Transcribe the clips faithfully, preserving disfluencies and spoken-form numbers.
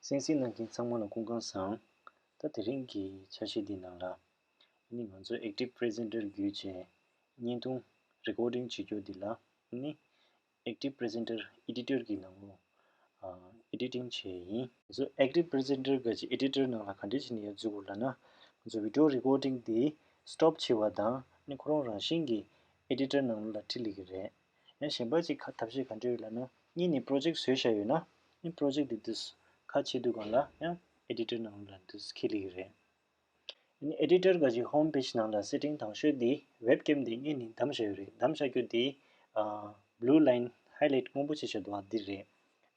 གསན་གཟིགས་གནང་མཁན་ཚང་མ་ལ་སྐུ་ཁམས་བཟང་། ད་དེ་རིང་གི་འཆར་གཞི་འདི་ནང་ལ། ཨ་ནི་ང་ཚོ་Active Presenter བརྒྱུད་བྱས་བརྙན་ཐུང་recording བྱེད་རྒྱུ་འདི་ལ། ཨ་ནི་Active Presenter Editor གི་ནང་ལོགས་ཨ་editing བྱས་ཡིན། ང་ཚོ་Active Presenter ག་ཅིག་editor ནང་ལ་ག་འདྲས་བྱས་ནས་ཡར་འཛུལ་དགོས་ལབ་ན། ང་ཚོ་video recording འདི་stop བྱེད་པ་དང་ཨ་ནི་ཁོ་རང་རང་བཞིན་གྱིས་editor ནང་ལ་འཁྲིད་སླེབས་ཀྱི་རེད། ཡང་གཞན་པ་ཅིག་ཁ་ཐབས་ཤེས་ག་འདྲས་ཡོད་ལབ་ན། གཉིས་ནས་project བཟོས་བཞག་ཡོད་ན། ཨ་ནི་project འདི་དུས་ཁ་ཕྱེ་དུས་སྒང་ལ་ཡང་editor ནང་ལ་དུས་འཁྱེར་སླེབས་ཀྱི་རེད། ཨ་ནི་editor ག་ཅིག་home page ནང་ལ་setting དང་ཤོས་འདི་webcam འདི་གཉིས་ནས་བདམས་བཞག་ཡོད་རེད། བདམས་བཞག་རྒྱུ་འདི་ཨ་blue line highlight སྔོན་པོ་བྱས་བཞག་འདུག་པ་འདི་རེད།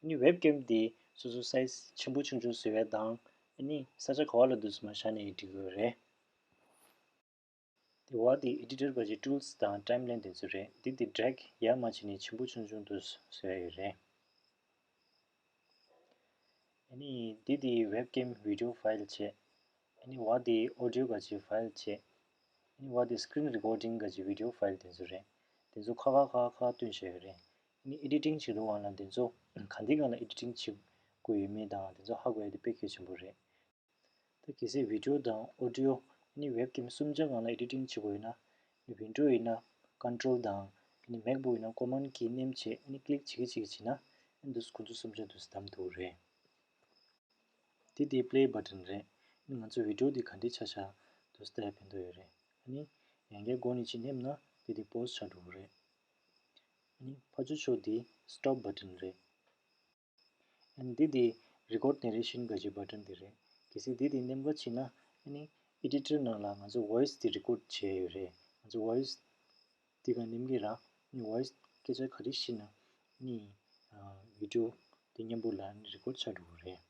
ཨ་ནི་webcam འདི་སོ་སོ་size ཆེན་པོ་ཆུང་ཆུང་བཟོ་ཡ་དང་། ཨ་ནི་ས་ཆ་ག་བ་ལ་འདུག་སེ་མར་བཞག་ནའི་འགྲིག་གི་ཡོད་རེད། དེ་བ་དེ་editor ག་ཅིག་tools དང་timeline དེ་ཚོ་རེད། འདི་དེ་drag ཡར་མར་བྱས་ནས་ཆེན་པོ་ཆུང་ཆུང་དུ་བཟོ་ཡ་ཡོད་རེད། ཨ་ནི་འདི་དེ་webcam video file བྱས། ཨ་ནི་བ་དེ་audio ག་ཅིག་file བྱས། ཨ་ནི་བ་དེ་screen recording ག་ཅིག་video file དེ་ཚོ་རེད། དེ་ཚོ་ཁ་ཁ་ཁ་ཁ་བཏོན་བཞག་ཡོད་རེད། ཨ་ནི་editing བྱེད་དུས་སྒང་ལ་དེ་ཚོ་ག་འདི་སྒང་ལ་editing བྱེད་དགོས་ཡོད་མེད་དང་དེ་ཚོ་ཧ་གོ་ཡ་དེ་དཔེ་གལ་ཆེན་པོ་རེད། ད་གལ་སྲིད་video དང་audio ཨ་ནི་webcam གསུམ་ཆ་སྒང་ལ་editing བྱེད་དགོས་ཡོད་ན། ཨ་ནི་window ཡིན་ན་control དང་ཨ་ནི་macbook ཡིན་ན་command key མནན་བྱས་ཨ་ནི་click བྱེད་ཀྱི་བྱེད་ཀྱི་བྱས་ན་ཨ་ནི་འདུག་སེ་ཁོ་ཚོ་གསུམ་ཆ་འདུག་སེ་བདམས་ཐུབ་ཀྱི་རེད། འདི་དེ་play button རེད། ཨ་ནི་ང་ཚོ་video འདི་ག་འདྲས་ཆགས་ཤག་འདུག་སེ་ལྟ་ཡ་ཕན་ཐོགས་ཡོད་རེད། ཨ་ནི་ཡང་བསྐྱར་འགོ་ནས་ཅིག་མནན་ན་འདི་དེ་pause ཆགས་འགྲོ་གི་རེད། ཨ་ནི་ཕར་ཕྱོགས་ཕྱོགས་འདི་stop button རེད། ཨ་ནི་འདི་དེ་record narration ག་ཅིག་button དེ་རེད། གལ་སྲིད་འདི་དེ་མནན་པ་བྱས་ན་ཨ་ནི་editor ནང་ལ་ང་ཚོ་voice དེ་record བྱས་ཡོད་རེད། ང་ཚོ་voice དེ་ག་མནན་གྱི་ར། ཨ་ནི་voice སྐད་ཆ་ག་རེ་བཤད་ན་ཨ་ནི་ཨ་video དེ་མཉམ་པོ་ལ་ཨ་ནི་record ཆགས་འགྲོ་གི་རེད།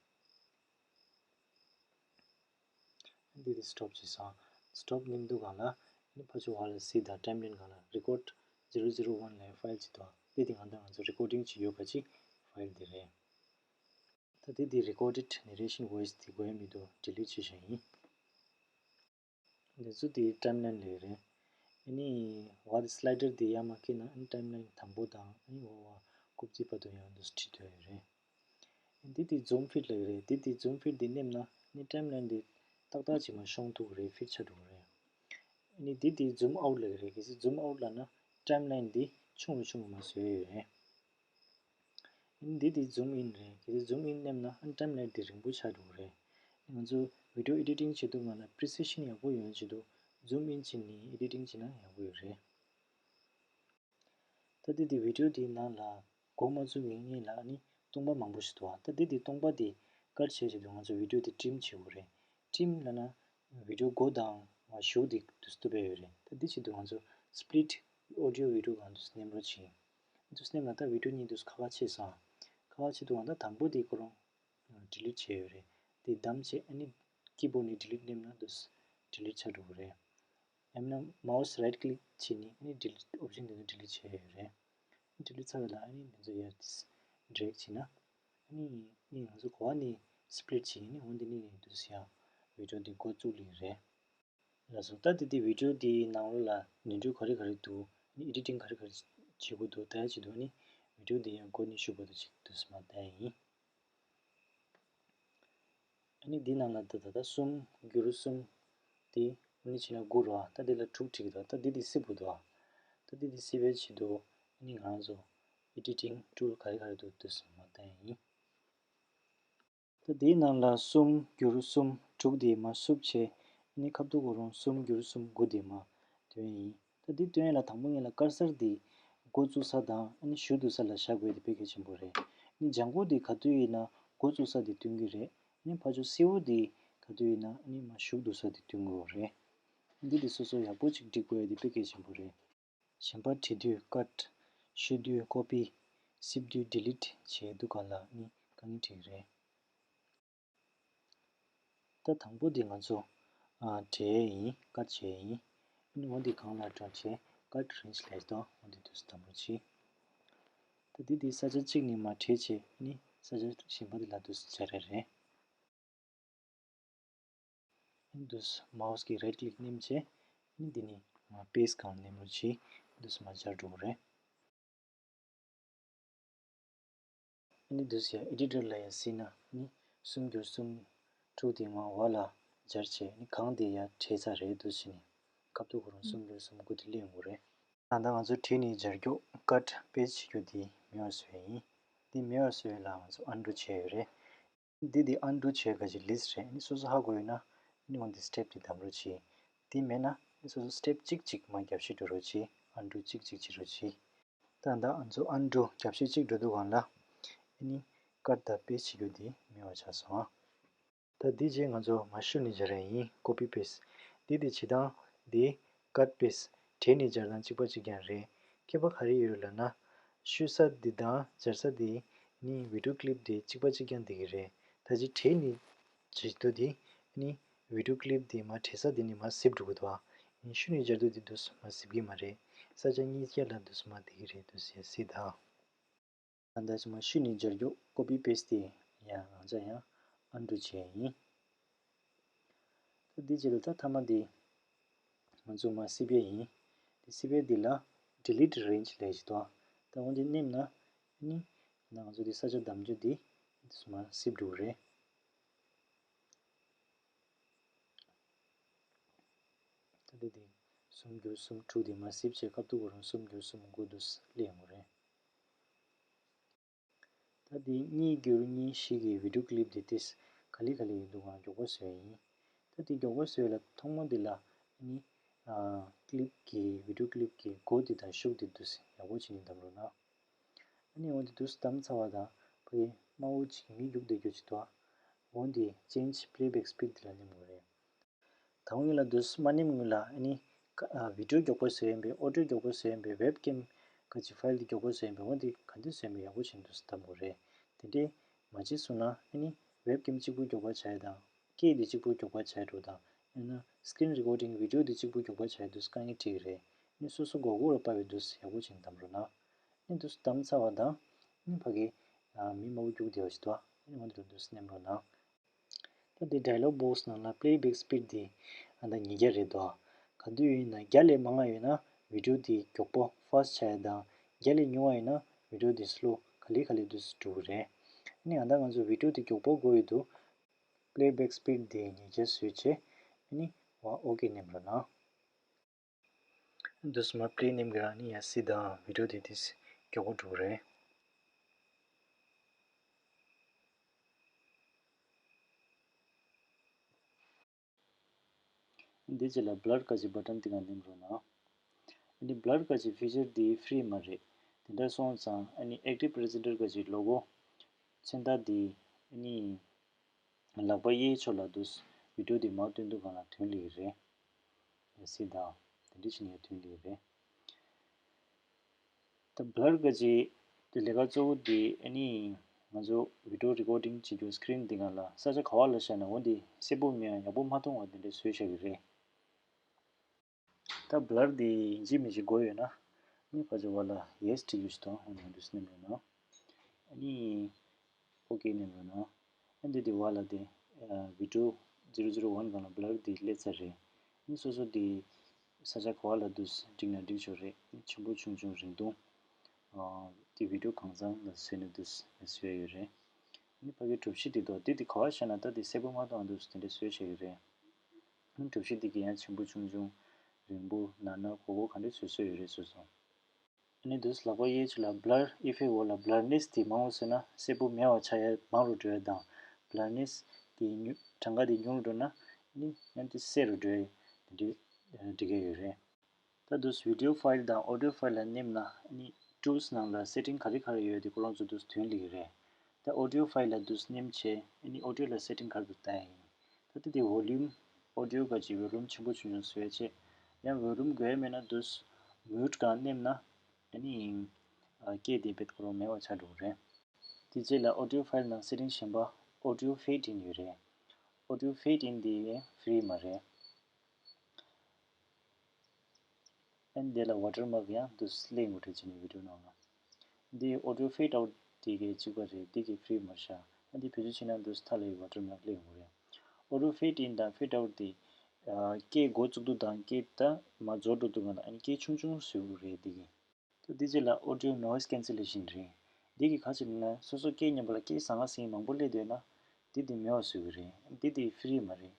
འདི་དེ་stop བྱས་སོང་། stop མནན་དུས་སྒང་ལ་ཨ་ནི་ཕར་ཕྱོགས་བ་ལ་གཟིགས་དང་timeline སྒང་ལ་record zero zero one ལབ་file ཅིག་འདུག་འདི་དེ་ང་དང་ང་ཚོ་recording བྱེད་ཡོད་ག་ཅིག་file དེ་རེད། ད་འདི་དེ་recorded narration voice དེ་དགོས་ཡ་མི་འདུག delete བྱས་བཞག་ཡིན། འདི་ཚོ་དེ་timeline ལབ་རེད། ཨ་ནི་བ་དེ་slider དེ་ཡར་མར་འཁྱེར་ན་ཨ་ནི་timeline དང་པོ་དང་ཨ་ནི་འོག་བ་རྐུབ་རྩེ་བར་དུ་ཡང་འདུག་སེ་ཁྲིད་ཐུབ་ཡ་རེད། འདི་དེ་zoom fit ལབ་རེད། འདི་དེ་zoom fit དེ་མནན་ན་ཨ་ནི་timeline དེ་ཏག་ཏག་ཅིག་མར་ཤོང་ཐུབ་རེད། fit ཆགས་འགྲོ་གི་རེད། ཨ་ནི་འདི་དེ་zoom out ལབ་རེད། གལ་སྲིད་zoom out ལབ་ན་timeline དེ་ཆུང་རུ་ཆུང་རུ་མར་བཟོ་ཡ་ཡོད་རེད། འདི་དེ་zoom in རེད། གལ་སྲིད་zoom in མནན་ན་ཨ་ནི་timeline དེ་རིང་པོ་ཆགས་འགྲོ་གི་རེད། ང་ཚོ་video editing བྱེད་དུས་སྒང་ལ་precision ཡག་པོ་ཡོང་ཆེད་དུ་zoom in བྱས་ནས་editing བྱས་ན་ཡག་པོ་ཡོད་རེད། ད་འདི་དེ་video དེའི་ནང་ལ་འགོ་མ་བཙུགས་ཀྱི་སྔོན་ལ་ཨ་ནི་སྟོང་པ་མང་པོ་ཞིག་འདུག་ཨ། ད་འདི་དེ་སྟོང་པ་དེ་ཀཊ་བྱེད་ཆེད་དུ་ང་ཚོ་video དེ་trim བྱེད་དགོས་རེད། trim ལབ་ན་video མགོ་དང་གཞུག་དེ་དུས་སུ་བཏུབ་པ་ཡོད་རེད། ད་འདི་བྱེད་དུས་ང་ཚོ་split audio video སྒང་དུ་མནན་རོགས་བྱེད། དུས་སུ་མནན་ན་ད་video གཉིས་དུས་སུ་ཁ་ཁ་ཕྱེ་སོང་། ཁ་ཁ་ཕྱེ་དུས་ང་ད་དང་པོ་དེ་ཁོ་རང་delete བྱས་ཡོད་རེད། དེ་བདམས་བྱས་ཨ་ནི་keyboard ནས་delete མནན་ན་དུས་སུ་delete ཆགས་འགྲོ་གི་རེད། ཡང་ན་mouse right click བྱས་ནས་ཨ་ནི་delete option དེ་ཚོ་delete བྱས་ཡོད་རེད། delete ཚར་བ་ལ་ཨ་ནི་དེ་ཚོ་ཡར་drag བྱས་ན་ཨ་ནི་ཨ་ནི་ང་ཚོ་ག་བ་ནས་split བྱས་ནས་འོ་འདི་ནས་དུས་སུ་ཡང་video འདི་འགོ་བཙུགས་ལེ་རེད། ལགས་སོ། ད་འདི་དེ་video འདིའི་ནང་ལོགས་ལ་ནོར་འཁྲུལ་ག་རེ་ག་རེ་འདུག་ཨ་ནི་editing ག་རེ་ག་རེ་བྱེད་དགོས་འདུག་ལྟ་ཡ་ཆེད་དུ་ཨ་ནི་video འདི་ཡང་འགོ་ནས་མཇུག་བར་དུ་ཅིག་དུས་སུ་མར་ལྟ་ཡ་ཡིན། ཨ་ནི་འདི་ནང་ལ་ད་ད་ལྟ་གསུམ་བསྒྱུར་གསུམ་དེ་ཨ་ནི་བྱས་ན་དགུ་རེད་པ། ད་འདི་ལ་དྲུག་བྲིས་ཀྱི་འདུག་ད་འདི་དེ་སིབ་དགོས་འདུག་ད་འདི་དེ་སིབ་པའི་ཆེད་དུ་ཨ་ནི་ང་རང་ཚོ་editing tool ག་རེ་ག་རེ་འདུག་དུས་སུ་མར་ལྟ་ཡ་ཡིན། ད་འདིའི་ནང་ལ་གསུམ་བསྒྱུར་གསུམ་དྲུག་དེ་མར་བསུབ་བྱས། ཨ་ནི་ཁ་ཐུག་ཁོ་རང་གསུམ་བསྒྱུར་གསུམ་དགུ་དེ་མར་བཏོན་ཡིན། ད་འདི་བཏོན་ཡ་ལ་དང་པོ་ངེད་ལ་ཀར་སར་འདི་འགོ་བཙུགས་ས་དང་ཨ་ནི་གཞུག་བསྡུ་ས་ལ་བཞག་དགོས་དེ་དཔེ་གལ་ཆེན་པོ་རེད། ཨ་ནི་ལྗང་གུ་འདི་ག་དུས་ཡིན་ན་འགོ་བཙུགས་ས་འདི་སྟོན་གྱི་རེད། ཨ་ནི་ཕར་ཕྱོགས་སེར་པོ་འདི་ག་དུས་ཡིན་ན་ཨ་ནི་མར་གཞུག་བསྡུ་ས་འདི་སྟོན་གྱི་རེད། འདི་འདི་སོ་སོ་ཡག་པོ་ཅིག་སྒྲིག་དགོས་ཡ་འདི་དཔེ་གལ་ཆེན་པོ་རེད། གཞན་པ་བྲིས་དུས་cut། བཤུས་དུས་copy། སིབ་དུས་delete བྱེད་དུས་ག་ལ་ནི་དཀའ་ངལ་འཕྲད་ཀྱི་རེད། ད་དང་པོ་འདི་ང་ཚོ་ཨ་བྲིས་ཡིན། cut བྱས་ཡིན། ཨ་ནི་འོ་འདི་སྒང་ལ་འགྲོ་བྱས་cut range ལབ་དང་འོ་འདི་དུས་སུ་དང་པོ་བྱེད། ད་འདི་འདི་ས་ཆ་གཅིག་ནས་མར་བྲིས་བྱས་ཨ་ནི་ས་ཆ་གཞན་པ་འདི་ལ་དུས་སུ་སྦྱར་ཡ་རེད། འདུག་སེ་མའོ་སི་གི་རའིཊ་ཀླིག་མནན་བྱས། ཨ་ནི་འདི་ནས་པེ་སི་ཊི་སྒང་མནན་རོགས་བྱེད། འདུག་སེ་མར་སྦྱར་འགྲོ་གི་རེད། ཨ་ནི་འདུག་སེ་ཡ་ཨེ་ཌི་ཊར་ལ་ཡ་གཟིགས་ན་ཨ་ནི་ གསུམ་བསྒྱུར་གསུམ་དྲུག་དེ་མར་འོག་ལ་སྦྱར་བྱས་ནི་གང་དེ་ཡར་བྲིས་ཚར་རེད་འདུག་བྱས་ནས་ཁ་ཐུག་ཁོ་རང་གསུམ་བསྒྱུར་གསུམ་དགུ་དེ་སླེབས་ཡོང་གི་རེད། ད་ལྟ་ང་ཚོ་བྲིས་ནས་སྦྱར་རྒྱུ་cut paste བྱེད་རྒྱུ་དེ་མེད་པ་བཟོས་ཡིན། དེ་མེད་པ་བཟོས་ལ་ང་ཚོ་undo བྱས་ཡོད་རེད། འདི་དེ་undo བྱས་ག་ཅིག་list རེད། ཨ་ནི་སོ་སོ་ཧ་གོ་ཡོད་ན་ཨ་ནི་འོ་འདི་step དེ་འདམ་རོགས་གྱིས། དེ་མེད་ན་ཨ་ནི་སོ་སོ་step གཅིག་གཅིག་མར་རྒྱབ་བཤིག་འགྲོ་རོགས་གྱིས། undo གཅིག་གཅིག་བྱེད་རོགས་གྱིས། ད་ལྟ་ང་ཚོ་undo རྒྱབ་བཤིག་གཅིག་འགྲོ་དུས་སྒང་ལ་ཨ་ནི་cut དང་paste བྱེད་རྒྱུ་དེ་མེད་པ་ཆགས་སོང་ཨ། ད་འདི་རྗེས་ང་ཚོ་མར་བཤུས་ནས་སྦྱར་ཡ་ཡིན། copy paste འདི་དེ་བྱེད་སྟངས་དེ་cut paste བྲིས་ནས་སྦྱར་སྟངས་གཅིག་པ་གཅིག་རྐྱང་རེད། ཁྱད་པར་ག་རེ་ཡོད་ལབ་ན། བཤུས་ས་འདི་དང་སྦྱར་ས་འདི་ནི་video clip དེ་གཅིག་པ་གཅིག་རྐྱང་བསྡད་ཀྱི་རེད། ད་ཅི་བྲིས་ནས་བྱེད་དུས་དེ་ནི་video clip དེ་མར་བྲིས་ས་དེ་ནི་མར་ཟིབ་འགྲོ་གི་འདུག་ཨ། ཡིན་བཤུས་ནས་སྦྱར་དུས་དེ་འདུག་མར་ཟིབ་ཀྱི་མ་རེད། ས་ཆ་གཉིས་ཀ་ལ་འདུག་མར་བསྡད་ཀྱི་རེད་འདུག་ཟེར་སྲིད་ད། ད་ལྟ་ཅི་མར་བཤུས་ནས་སྦྱར་རྒྱུ་copy paste དེ་ཡང་རང་ཅག་ཡང་undo བྱས་ཡིན། ད་འདི་རྗེས་ལ་ད་མཐའ་མ་འདི་ང་ཚོ་མར་སིབ་ཡས་ཡིན། འདི་སིབ་ཡས་འདི་ལ་delete range ལབ་ཞིག་འདུག་ཨ། ད་འོ་འདི་མནན་ན་ནི་ད་ང་ཚོ་འདི་ས་ཆ་འདམ་རྒྱུ་འདི་འདི་མར་སིབ་འགྲོ་གི་རེད། ད་འདི་འདི་གསུམ་བསྒྱུར་གསུམ་དྲུག་འདི་མར་སིབ་བྱས་ཁ་ཐུག་ཁོ་རང་གསུམ་བསྒྱུར་གསུམ་དགུ་འདུག་སླེབས་ཡོང་གི་རེད། ད་འདི་གཉིས་བསྒྱུར་གཉིས་བཞི་གི་video clip འདི་ཏིས་ག་ལེ་ག་ལེ་ཡིན་འདུག་ག་མགྱོགས་པོ་བཟོས་ཡིན། ད་འདི་མགྱོགས་པོ་བཟོས་ལ་ཐོག་མ་འདི་ལ་ནི་clip གི་video clip གི་མགོ་འདི་དང་ཤུགས་འདི་འདུག་ཡག་པོ་བྱས་ནས་འདམ་རོགས་གནང་། ཨ་ནི་འོ་འདི་འདུག་འདམ་ཚར་བ་དང་ཕ་གི་དམར་པོ་ཅིག་མི་རྒྱུག་བསྡད་རྒྱུ་ཅིག་འདུག་འོ་འདི་change playback speed འདི་ལ་ནི་མོ་རེད། དང་པོ་ཉིད་ལ་འདུག་མ་ནེམ་ངུ་ལ་ཨ་ནི་ཀ་ཨ་video མགྱོགས་པོ་བཟོས་ཡིན་པས། audio མགྱོགས་པོ་བཟོས་ཡིན་པས། webcam ག་ཅིག་file འདི་མགྱོགས་པོ་བཟོས་ཡིན་པས། འོ་འདི་ག་འདི་བཟོས་ཡིན་པས་ཡག་པོ་བྱས་འདུག་འདམ་དགོས་རེད། དེ་འདྲས་མ་བྱས་སོང་ན་ཨ་ནི་webcam གཅིག་པུ་མགྱོགས་པ་བྱས་དང་སྐད་འདི་གཅིག་པུ་མགྱོགས་པ་བྱས་འགྲོ་དང་ཡང་ན་screen recording video འདི་གཅིག་པུ་མགྱོགས་པ་བྱས་འདུག་དཀའ་ངལ་འཕྲད་ཀྱི་རེད། ཨ་ནི་སོ་སོ་མགོ་སྐོར་ལ་བབས་པའི་འདུག་ཡག་པོ་བྱས་འདམ་རོགས་གནང་། ཨ་ནི་འདུག་འདམ་ཚར་བ་དང་ཨ་ནི་ཕ་གི་ཨ་མི་དམར་པོ་རྒྱུག་བསྡད་པ་ཞིག་འདུག་ཨ་ནི་འོ་འདི་ལ་འདུག་ནེམ་རོགས་གནང་། ད་འདི་dialog box ནང་ལ་playback speed འདི་ཨ་ད་ཉིས་བརྒྱ་རེད་དོ། ག་དུས་ཡིན་ན་བརྒྱ་ལས་མང་བ་ཡོད་ན་video འདི་མགྱོགས་པོ་fast ཆགས་ཡ་དང་བརྒྱ་ལས་ཉུང་བ་ཡིན་ན་video འདི་slow ག་ལེ་ག་ལེ་འདུག་འགྲོ་གི་རེད། ཨ་ནི་ཨ་ད་ང་ཚོ་video འདི་མགྱོགས་པོ་དགོས་ཡོད་དུས་playback speed འདི་ཉིས་བརྒྱ་བཟོས་བྱས་ཨ་ནི་བ་okay ནེམ་རོགས་གནང་། འདུག་སེ་མར་play ནེམ་གི་རང་ནི་ཡ་སི་དང་video དེ་དེ་མགྱོགས་པོ་འགྲོ་གི་རེད། འདི་རྗེས་ལ་blur ག་ཅིག་button དེ་ག་ནེམ་རོགས་གནང་། ཨ་ནི་blur ག་ཅིག་feature དེ་free མ་རེད། དེ་འདྲ་སོང་ཙང་ཨ་ནི་active presenter ག་ཅིག་logo མཚན་རྟགས་དེ་ཨ་ནི། ལག་པ་གཡས་ཕྱོགས་ལ་འདུག video དེ་མར་སྟོན་དུས་སྒང་ལ་ཐོན་ལེ་གི་རེད། ཡ་སི་དང་དེ་འདྲ་བྱས་ནས་ཡ་ཐོན་ལེ་གི་རེད། ད་blur ག་ཅིག་དེ་ལས་ཀ་གཙོ་བོ་དེ་ཨ་ནི་ང་ཚོ་video recording བྱེད་རྒྱུ་screen དེ་སྒང་ལ་ས་ཆ་ག་བ་ལ་བཞག་ན་འོ་དེ་གསལ་པོ་མེད་ཡ་ཡག་པོ་མ་མཐོང་བ་དེ་འདྲ་བཟོས་བཞག་གི་རེད། ད་blur དེ་ཡིན་གཅིག་མིན་གཅིག་དགོས་ཡོད་ན་ཨ་ནི་ཕར་ཕྱོགས་བ་ལ་yes བྲིས་རྒྱུ་ཞིག་འདུག་འོ་ན་འདུག་སེ་ནེམ་རོགས་གནང་། ཨ་ནི་okay ནེམ་རོགས་གནང་། ཨ་འདི་དེ་བ་ལ་དེ་video zero zero one སྒང་ལ་blur དེ་སླེབས་ཚར་རེད། ཨ་ནི་སོ་སོ་དེ་ས་ཆ་ག་བ་ལ་འདུག་སེ་བསྒྲིགས་ན་འགྲིག་ཆོག་རེད། ཨ་ནི་ཆེན་པོ་ཆུང་ཆུང་རིང་ཐུང་དེ་video གང་ཚང་ལ་བཟོས་ན་འདུག་སེ་བཟོས་ཡོད་རེད། ཨ་ནི་ཕ་གི་གྲུ་བཞི་དེ་དོ་དེ་དེ་ག་བ་བཞག་ན་ད་དེ་གསལ་པོ་མ་མཐོང་འདུག་སེ་དེ་འདྲ་བཟོས་བྱས་ཡོད་རེད། གྲུ་བཞི་འདི་གི་ཡང་ཆེན་པོ་ཆུང་ཆུང་། རིང་པོ་ནར་ནར་གོག་གོག་ག་འདྲ་བཟོས་བཟོས་ཡོད་རེད་སོ་སོ། ཨ་ནི་འདུག་ལག་པ་གཡས་ཕྱོགས་ལ་blur effect འོག་ལ་blurness དེ་མང་བོ་བཟོས་ན་གསལ་པོ་མེད་པ་ཆགས་ཡ་མང་རུ་འགྲོ་ཡ་དང་blurness དེ་ཉུ་གྲངས་ཀ་དེ་ཉུང་རུ་འགྲོ་ན་ཨ་ནི་ཡང་དེ་གསལ་རུ་འགྲོ་ཡ་དེ་འདྲའི་འགྲིག་གི་ཡོད་རེད། ད་འདུག video file དང་audio file ལ་ནེམ་ན་ཨ་ནི་tools ནང་ལ་setting ག་རེ་ག་རེ་ཡོད་དེ་ཁོ་རང་ཚོ་འདུག་ཐོན་ལེ་གི་རེད། ད་audio file ལ་འདུག་ནེམ་བྱས་ཨ་ནི་audio ལ་setting ག་རེ་འདུག་ལྟ་ཡ་ཡིན། ད་ལྟ་དེ་volume audio ག་ཅིག་volume ཆེན་པོ་ཆུང་ཆུང་བཟོས་བྱས། ཡང་volume དགོས་མེད་ན་འདུག mute སྒང་ནེམ་ན་ཨ་ནི་ཨ་སྐད་དེ་བེད་ཁོ་རང་མེད་པ་ཆགས་འགྲོ་གི་རེད། དེ་རྗེས་ལ་audio file ནང་setting གཞན་པ་audio fade in ཡོད་རེད། audio fade in དེ་free མ་རེད། ཨ་ནི་དེ་ལ་watermark ཡང་འདུག་སླེབས་ཡོང་གི་རེད་ཅེས་ནས་video ནང་ལ། འདི་audio fade out དེ་གའི་གཅིག་པ་རེད། འདི་གའི་free མ་རེད་ཤག་ཨ་འདི་བེད་སྤྱོད་བྱས་ན་འདུག་མཐའ་ལ་ཡི་watermark སླེབས་ཡོང་གི་རེད། audio fade in དང་fade out དེ་ཨ་སྐད་འགོ་བཙུགས་དུས་དང་སྐད་ད་མར་རྫོགས་འགྲོ་དུས་སྒང་ལ་ཨ་ནི་སྐད་ཆུང་ཆུང་བཟོ་གི་རེད་འདི་གི། ད་འདི་རྗེས་ལ་audio noise cancellation རེད། འདི་གི་ག་ཅིག་ལབ་ན་སོ་སོ་སྐད་སྙན་པོ་ལ་སྐད་བཟང་ང་ཟིན་མང་པོ་སླེབས་འདུག་ན། འདི་དེ་མེད་པ་བཟོ་གི་རེད། འདི་དེ་ཕི་རི་མ་རེད།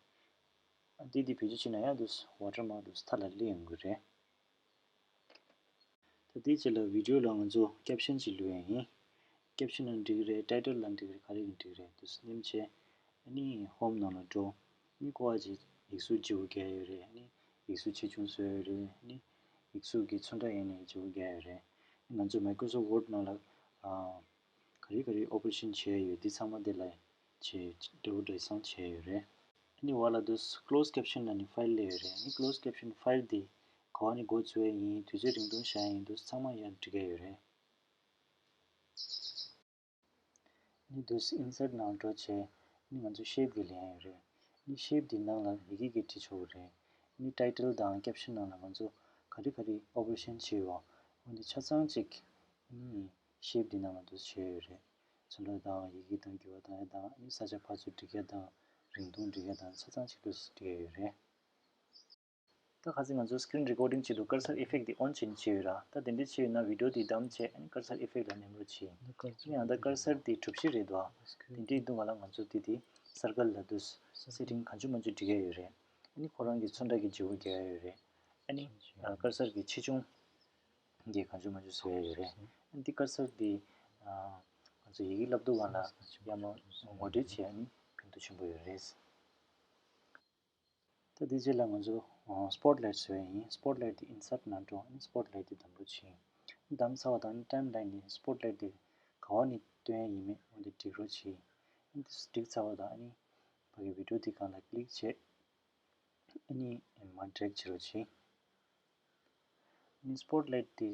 འདི་དེ་བེད་སྤྱོད་བྱེད་ན་ཡང་དུས་ཝ་ཊར་མཱག་དུས་མཐའ་ལ་སླེབས་ཡོང་གི་རེད། ད་དེའི་རྗེས་ལ་བི་ཌིའོ་ལ་ང་ཚོ་ཀེབ་ཤན་ཅིག་བླུག་ཡ་ཡིན། ཀེབ་ཤན་ལ་འགྲིག་རེད། ཊའི་ཊལ་ལ་འགྲིག་རེད། ག་རེ་གི་འགྲིག་རེད། དུས་ནེམ་བྱས། ཨ་ནི་ཧོམ་ནང་ལ་འགྲོ། ཨ་ནི་ཀོ་བ་ཅིག་ཡིག་གཟུགས་བརྗེ་པོ་རྒྱག་ཡོད་རེད། ཨ་ནི་ཡིག་གཟུགས་ཆེ་ཆུང་བཟོ་ཡོད་རེད། ཨ་ནི་ཡིག་གཟུགས་ཀྱི་ཚོན་ཁྲ་ཡིན་ནའི་བརྗེ་པོ་རྒྱག་ཡོད་རེད། ང་ཚོ་མའི་ཀོ་རོ་སོབ་ཝར་ཌི་ནང་ལ་ཨ་ག་རེ་ག་རེ་ཨོ་པ་རེ་ཤན་བྱས་ཡོད། འདི་ཚང་མ་འདི་ལ་བྱས་འབྲས་བུ་འགྲེལ་བཤད་བྱས་ཡོད་རེད། ཨ་ནི་བར་ལ་དུས་ཀློ་སི་ཀེབ་ཤན་ལ་ནི་ཕའིལ་སླེབས་ཡོད་རེད། ཨ་ནི་ཀློ་སི་ཀེབ་ཤན་ཕའིལ་འདི་ག་བ་ནས་འགོ་བཙུགས་ཡ་ཡིན། དུས་ཚོད་རིང་ཐུང་བཞག་ཡ་ཡིན། དུས་ཚང་མ་ཡར་འབྲི་ག་ཡོད་རེད། ཨ་ནི་དུས་ཨིན་སར་ཊི་ནང་འགྲོ་བྱས། ཨ་ནི་ང་ཚོ་ཤེབ་འདི་ལེན་ཡ་ཡོད་རེད། ཨ་ནི་ཤེབ་འདི་ནང་ལ་ཡི་གེ་གི་བྲིས་ཆོག་གི་རེད། ཨ་ནི་ཊའི་ཊལ་དང་ཀེབ་ཤན་ནང་ལ་ང་ཚོ་ག་རེ་ག་རེ་ཨོ་པ་རེ་ཤན་བྱས་ཡོད། འོ་འདི་ཆ་ཚང་གཅིག་ཨ་ནི་ཤེབ་འདི་ནང་ལ་དུས་བྱས་ཡོད་རེད། ཚོན་ཁྲ་དང་ཡི་གེ་དང་འགྱུར་བ་བཏང་ཡ་དང་། ཨ་ནི་ས་ཆ་ཕར་ཚུར་སྒྲིག་ཡ་དང་། རིང་ཐུང་སྒྲིག་ཡ་དང་། ཆ་ཚང་གཅིག་ཏུ་སྒྲིག་ཡ་ཡོད་རེད། ད་ཁ་སང་ང་ཚོ་སི་ཀི་རིན་རི་ཀོར་ཌིང་བྱེད་དུས་ཀར་སར་ཨི་ཕེག་ཊི་འདི་ཨོན་བྱས་ནས་བྱས་ཡོད་ར། ད་དེ་འདྲ་བྱས་ཡོད་ན་བི་ཌིའོ་འདི་བདམས་བྱས། ཨ་ནི་ཀར་སར་ཨི་ཕེག་ཊི་ལ་གནོན་རོགས་གྱིས། ཨ་ནི་ཡང་ད་ཀར་སར་འདི་གྲུ་བཞི་རེད་འདུག་ཨ། དེ་འདྲའི་འདུག་ག་ལ་ང་ཚོ་འདི་དེ་སར་ཀལ་ལ་དུས་སེ་ཊིང་གང་བྱུང་མང་བྱུང་སྒྲིག་ཡ་ཡོད་རེད། ཨ་ནི་ཁོ་རང་གི་ཚོན་ཁྲ་གི་བརྗེ་པོ་རྒྱག་ཡ་ཡོད་རེད། ཨ་ནི་ཀར་སར་གི་ཆེ་ཆུང་འདི་གང་བྱུང་མང་བྱུང་བཟོ་ཡ་ཡོད་རེད། ཨ་ནི་འདི་ཀར་སར་འདི་ང་ཚོ་ཡི་གེ་བསླབ་དུས་སྒང་ལ་ཡར་མར་ངོ་སྤྲོད་བྱེད་ཡ་ནི་ཕན་ཐོགས་ཆེན་པོ་ཡོད་རེད། ད་དེ་རྗེས་ལ་ང་ཚོ་སི་པོཊ་ལའིཊ་བཟོ་ཡ་ཡིན། སི་པོཊ་ལའིཊ་དེ་ཨིན་སར་ཊི་ནང་འགྲོ། ཨ་ནི་སི་པོཊ་ལའིཊ་དེ་བདམས་རོགས་བྱེད། བདམས་ཚར་བ་དང་ཨ་ནི་ཊའིམ་ལའིན་ནས་སི་པོཊ་ལའིཊ་དེ་ག་བ་ནས་སྟོན་ཡ་ཡིན་མིན་འོ་དེ་སྒྲིག་རོགས་བྱེད། ཨ་ནི་དེ་སྒྲིག་ཚར་བ་དང་ཨ་ནི་ཕ་གི་བི་ཌིའོ་དེ་སྒང་ལ་ཀི་ལིག་བྱེད། ཨ་ནི་མར་ཌི་རེག་བྱེད་རོགས་བྱེད། ཨ་ནི་སི་པོཊ་ལའིཊ་དེ་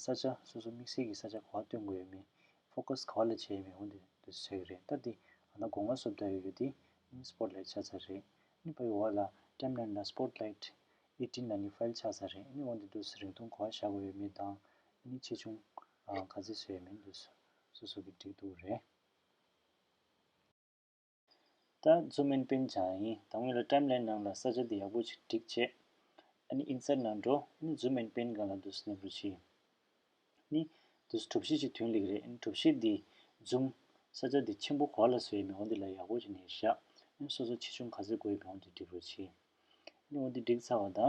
ས་ཆ་སོ་སོ་དམིགས་བསལ་གྱི་ས་ཆ་ག་བ་སྟོན་དགོས་ཡོད་མེད། ཕོ་ཀ་སི་ག་བ་ལ་བྱས་ཡོད་མེད་འོ་དེ་དུས་ཆགས་ཀྱི་རེད། ད་དེ་ཨ་ན་སྒོ་ང་བཟོ་ལྟ་ཡོད་རྒྱུ་དེ་ཨ་ནི་སི་པོཊ་ལའིཊ་ཆགས་ཚར་རེད། ཨ་ནི་ཕ་གི་འོག་ལ་ཊའིམ་ལའིན་ལ་སི་པོཊ་ལའིཊ་ཨེ་ཊིན་ལ་ནི་ཕའིལ་ཆགས་ཚར་རེད། ཨ་ནི་འོ་དེ་དུས་རིང་ཐུང་ག་བ་བཞག་དགོས་ཡོད་མེད་དང་། ཨ་ནི་ཆེ་ཆུང་ག་ཚོད་བཟོས་ཡོད་མེད་དུས་སོ་སོ་གི་སྒྲིག་ཐུབ་རེད། ད་ཛུམ་ཨེན་པེན་སྦྱང་ཡིན། དང་པོ་ལ་ཊའིམ་ལའིན་ནང་ལ་ས་ཆ་འདི་ཡག་པོ་ཞིག་སྒྲིག་བྱས། ཨ་ནི་ཨིན་སར་ཊི་ནང་འགྲོ། ཨ་ནི་ཛུམ་ཨེན་པེན་སྒང་ལ་དུས་གནོན་རོགས་བྱེད། ཨ་ནི་དུས་གྲུ་བཞི་ཞིག་ཐོན་སླེབས་ཀྱི་རེད། ཨ་ནི་གྲུ་བཞི་འདི་ཛུམ་ས་ཆ་འདི་ཆེན་པོ་ག་བ་ལ་བཟོས་ཡོད་མེད་འོ་འདི་ལ་ཡག་པོ་ཞིག་ནས་བཞག། ཨ་ནི་སོ་སོ་ཆེ་ཆུང་ག་ཚོད་དགོས་ཡོད་མེད་འོ་འདི་སྒྲིག་རོགས་བྱེད། ཨ་ནི་འོ་འདི་སྒྲིག་ཚར་བ་དང་། ཨ་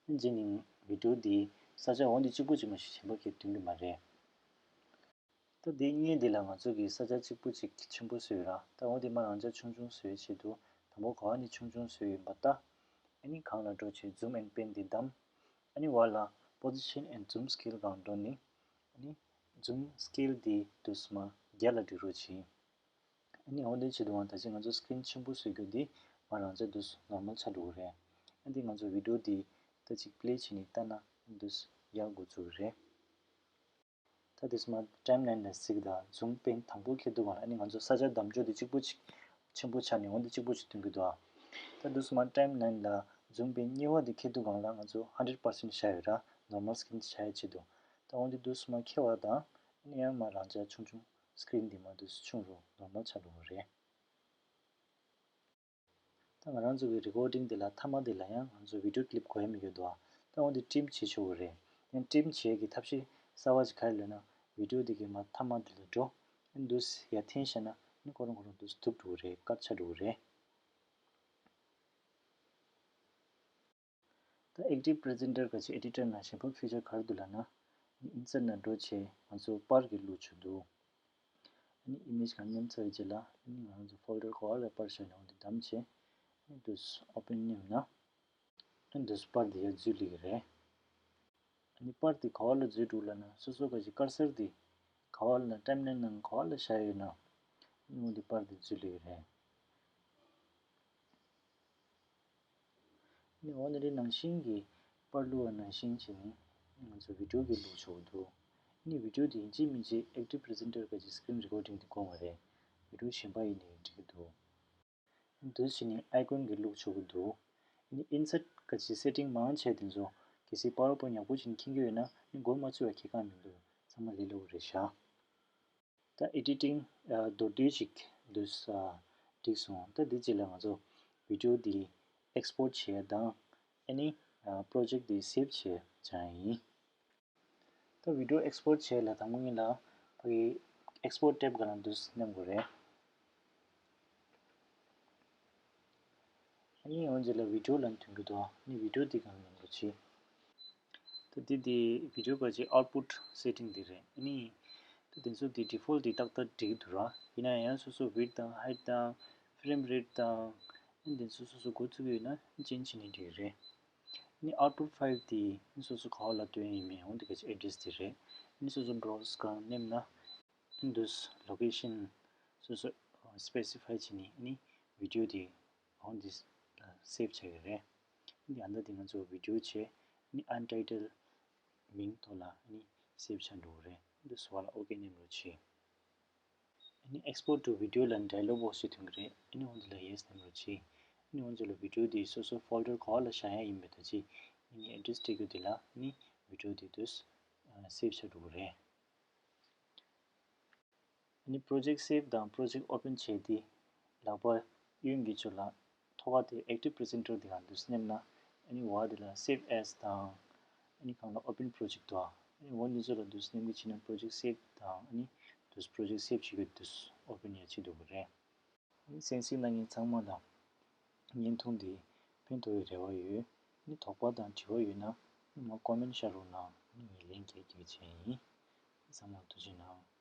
ནི་རྗེས་ནས་བི་ཌིའོ་འདི་ས་ཆ་འོ་འདི་གཅིག་པུ་གཅིག་མ་ཞིག་གཞན་པ་གས་སྟོན་གྱི་མ་རེད། ད་དེ་སྔོན་འདི་ལ་ང་ཚོ་གིས་ས་ཆ་གཅིག་པུ་གཅིག་ཆེན་པོ་བཟོས་ར། ད་འོ་དེ་མར་རང་འཇགས་ཆུང་ཆུང་བཟོས་ཆེད་དུ་དང་པོ་ག་བ་ནས་ཆུང་ཆུང་བཟོས་ཡིན་པ་ལྟ། ཨ་ནི་སྒང་ལ་འགྲོ་བྱས་ཛུམ་ཨེན་པེན་འདི་བདམས། ཨ་ནི་བར་ལ་པོ་ཟི་ཤན་ཨེན་ཛུམ་སི་ཀེལ་སྒང་འགྲོ་ནི། ཨ་ནི་ཛུམ་སི་ཀེལ་འདི་དུས་མ་བརྒྱ་ལ་སྒྲིག་རོགས་བྱེད། ཨ་ནི་འོ་དེ་བྱེད་དུས་ད་ཅི་ང་ཚོ་སི་ཀི་རིན་ཆེན་པོ་བཟོ་རྒྱུ་འདི་མར་རང་འཇགས་དུས་ནོར་མལ་ཆགས་འགྲོ་གི་རེད། ཨ་ནི་ང་ཚོ་བི་ཌིའོ་འདི་ད་ཅིག་པི་ལེ་བྱས་ནས་ལྟ་ན་དུས་ཡག་འགོ་ཚུགས་ཀྱི་རེད། ད་དེ་སྔོན་མ་ཊའིམ་ལའིན་ལ་གཟིགས་དང་། ཛུམ་པེན་དང་པོ་འཁྱེར་དུས་སྒང་ལ་ཨ་ནི་ང་ཚོ་ས་ཆ་བདམས་ཕྱོགས་དེ་གཅིག་པུ་གཅིག་ཆེན་པོ་ཆགས་ནས་འོ་འདི་གཅིག་པུ་གཅིག་སྟོན་གྱི་འདུག་ཨ། ད་དེ་སྔོན་མ་ཊའིམ་ལའིན་ལ་ཛུམ་པེན་གཉིས་པ་དེ་འཁྱེར་དུས་སྒང་ལ་ང་ཚོ་ཧན་ཌེཌ་པར་སེན་ཊི་བཞག་ཡོད་ར། ནོར་མལ་སི་ཀི་རིན་ཆགས་ཡ་ཆེད་དུ། ད་འོ་འདི་དེ་སྔོན་མ་འཁྱེར་བ་དང་ཨ་ནི་ཡང་མར་རང་འཇགས་ཆུང་ཆུང་སི་ཀི་རིན་འདི་མར་དུས་ཆུང་རུ་ནོར་མལ་ཆགས་འགྲོ་གི་རེད། ད་ང་རང་ཚོ་གི་རི་ཀོར་ཌིང་འདི་ལ་མཐའ་མ་འདི་ལ་ཡང་ང་ཚོ་བི་ཌིའོ་ཀི་ལིབ་དགོས་ཡ་མི་ཡོད་དོ། ད་འོ་འདི་ཊིམ་བྱེད་ཆོག་གི་རེད། ཡང་ཊིམ་བྱེད་ཀྱི་ཐབས་ཤེས་གསར་བ་ཅིག་ག་རེ་ལབ་ན་བི་ཌིའོ་འདི་གི་མར་མཐའ་མ་འདི་ལ་འགྲོ། ཨ་ནི་དུས་ཡར་འཐེན་བཞག་ན་ཨ་ནི་ཁོ་རང་ཁོ་རང་དུས་ཐུབ་འགྲོ་གི་རེད། ཀཊ་ཆགས་འགྲོ་གི་རེད། ད་ཨེག་ཊིབ་པི་རི་ཛེན་ཊར་ག་ཅིག་ཨེ་ཌི་ཊར་ནང་གཞན་པ་ཕི་ཅར་ག་རེ་འདུག་ལབ་ན། ཨིན་སར་ཊི་ནང་འགྲོ་བྱས་ང་ཚོ་པར་གྱི་བླུགས་ཆོག་འདུག་ཨ་ནི་ཨི་མེཇ་གང་མཉམ་ཚར་བའི་རྗེས་ལ་ཨ་ནི་ང་ཚོ་ཕོལ་ཌར་ག་བ་ལ་པར་བཞག་ནས་འོ་འདི་བདམས་བྱས། ཨ་ནི་དུས་ཨོ་པེན་མནན་ན། ཨ་ནི་དུས་པར་འདི་ཡར་འཛུལ་སླེབས་ཀྱི་རེད། ཨ་ནི་པར་འདི་ག་བ་ལ་འཛུལ་འགྲོ་ལབ་ན་སོ་སོ་ག་ཅིག་ཀར་སར་འདི་ག་བ་ལ་ཊའིམ་ལའིན་ནང་ག་བ་ལ་བཞག་ཡོད་ན། ཨ་ནི་འོ་འདི་པར་འདི་འཛུལ་སླེབས་ཀྱི་རེད། ཨ་ནི་འོ་ནི་རེད། ནང་བཞིན་གྱི་པར་བླུགས་པ་ནང་བཞིན་བྱས་ནས་ང་ཚོ་བི་ཌིའོ་གི་བླུགས་ཆོག་འདུག་ཨ་ནི་བི་ཌིའོ་དེ་ཡིན་གཅིག་མིན་གཅིག་ཨེག་ཊིབ་པི་རི་ཛེན་ཊར་ག་ཅིག་སི་ཀི་རིན་རི་ཀོར་ཌིང་དེ་དགོས་མ་རེད། བི་ཌིའོ་གཞན་པ་ཡིན་ནའི་འགྲིག་གི་འདུག་ཨ་ནི་དུས་བྱས་ནས་ཨའི་ཀོན་གྱི་བླུགས་ཆོག་གི་འདུག་ཨ་ནི་ཨིན་སར་ཊི་ག་ཅིག་སེ་ཊིང་མང་ཆེ་དེ་ཚོ་གལ་སྲིད་པ་ཝར་པོའིན་ཊི་ཡག་པོ་ཅིག་མཁྱེན་གྱི་ཡོད་ན་ཨ་ནི་མགོ་མ་ཚོས་པ་གང་ཡང་མི་འདུག་ཚང་མ་ལས་སླ་པོ་རེད་ཤག་ད་ཨེ་ཌི་ཊིང་མདོར་བསྡུས་ཅིག་འདུག་ས་འགྲིག་སོང་། ད་འདི་རྗེས་ལ་ང་ཚོ་བི་ཌིའོ་འདི་ཨེག་སི་པོར་ཊི་བྱེད་ཡ་དང་ཨ་ནི་པོ་རོ་ཇེག་འདི་སེབ་བྱེད་ཡ་བྱ་ཡ་ཡིན། ད་བི་ཌིའོ་ཨེག་སི་པོར་ཊི་བྱེད་ཡ་ལ་དང་པོ་ཉིད་ལ་ཕ་གི་ཨེག་སི་པོར་ཊི་ཊེབ་སྒང་ལ་འདུག་སེ་མནན་དགོས་རེད། ཨ་ནི་འོན་ཏེ་ལ་བི་ཌི་ཡོ་ལ་ཐོན་གྱི་འདུག་ཨ་ནི་བི་ཌི་ཡོ་འདི་གང་ལ་འགྲོ་ཆེ། ད་འདི་འདི་བི་ཌི་ཡོ་ག་ཅི་output setting འདི་རེད། ཨ་ནི་ད་དེ་ཚོ་འདི་default འདི་ཏག་ཏག་འགྲིག་གི་འདུག་ར། ཡིན་ན་ཡང་སོ་སོ་width དང་height དང་frame rate དང་ཨ་ནི་དེ་ཚོ་སོ་སོ་འགོ་བཙུགས་ཡོད་ན་change བྱས་ནས་འགྲིག་གི་རེད། ཨ་ནི་output file འདི་སོ་སོ་ག་བ་ལ་སྟོན་ཡིན་མིན་འོན་ཏེ་ག་ཅི་address འདི་རེད། ཨ་ནི་སོ་སོ་browse གང་མནན་ན་ཨ་ནི་འདུག་location སོ་སོ་specify བྱས་ནས་ཨ་ནི་བི་ཌི་ཡོ་འདི་འོན་ཏེ་save བྱ་གི་རེད། ཨ་ནི་ད་ལྟ་འདི་ང་ཚོ་བི་ཌི་ཡོ་བྱས་ཨ་ནི་untitled མིང་ཐོག་ལ་ཨ་ནི་save བྱ་འགྲོ་གི་རེད། འདི་བཟོ་བ་ལ་ཨོ་ཀེ་མནན་རོགས་བྱེད། ཨ་ནི་export to video ལ་dialog box ཞིག་ཐོན་གྱི་རེད། ཨ་ནི་འོན་ཏེ་ལ་yes མནན་རོགས་བྱེད། ཨ་ནི་འོན་ཏེ་ལ་བི་ཌི་ཡོ་འདི་སོ་སོ་folder ག་བ་ལ་བཞག་ཡ་ཡིན་པའི་ད་ཅི་ཨ་ནི་address སྤྲད་རྒྱུ་འདི་ལ་ཨ་ནི་བི་ཌི་ཡོ་འདི་འདུག་save བྱ་འགྲོ་གི་རེད། ཨ་ནི་project save དང་project open བྱས་ཏེ་ལག་པ་གཡོན་གྱི་ཕྱོགས་ལ་ཐོག་ཁ་དེ་active presenter དེ་ག་འདུག་མནན་ན་ཨ་ནི་འོག་དེ་ལ་save as དང་ཨ་ནི་གང་ལ་open project དོ། ཨ་ནི་འོ་འདི་ཚོ་ལ་འདུག་མནན་གྱི་བྱས་ན་project save དང་ཨ་ནི་འདུག་project save བྱེད་དགོས་འདུག open ཡ་བྱེད་འདུག་གི་རེད། ཨ་ནི་གསན་གཟིགས་གནང་མཁན་ཚང་མ་ལ་བརྙན་ཐུང་འདི་ཕན་ཐོགས་པའི་རེ་བ་ཡོད། ཨ་ནི་དོགས་པ་དང་དྲི་བ་ཡོད་ན་ཨ་ནི་མར་comment བཞག་རོགས་གནང་། ཨ་ནི་ངས་ལན་རྒྱག་རྒྱུ་བྱས་ཡིན། ཚང་མ་ཐུགས་རྗེ་གནང་།